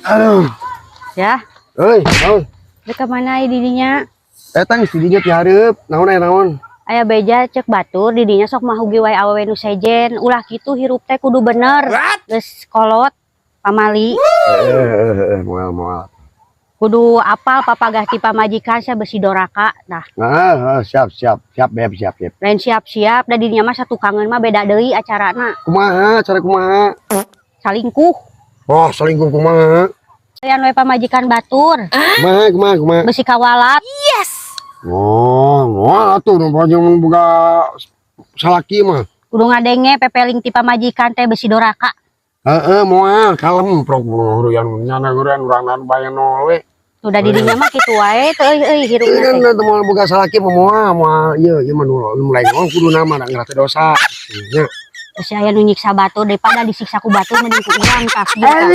Aduh. Ya, Euy, naon? Dek ka mana ieu didinya? Eta geus di dinya ti hareup. Naon aya naon? Aya beja cek batur didinya sok mahugi wae awewe nu sejen. Ulah kitu, hirup teh kudu bener. Geus kolot pamali. Eh, moal moal. Kudu apal papagah ti pamajikan sia besi doraka. Nah, Nah, siap siap siap beb, siap siap. Lain siap-siap da didinya mah satukangeun mah beda deui acarana. Kumaha cara, kumaha? Salingkuh. Oh, selingkuh kumaha? Aya we pamajikan batur, Kumaha kumaha kumaha? Besi kawalat. Oh, moal atuh nu mun boga salaki mah. Kudu ngadenge pepeling ti pamajikan teh besi doraka. Heeh, moal kalem prok yang nyana urang urang bayang nol we. Udah didinya mah kitu wae teu euy euy hirupna Kan teh. teu moal boga salaki mah moal moal ieu ieu mah nu mulai ngomong kudu nama da ngerasa dosa. Nya. Besi aya nu nyiksa batur, daripada disiksa ku batur mending ku urang, tah kieu tah.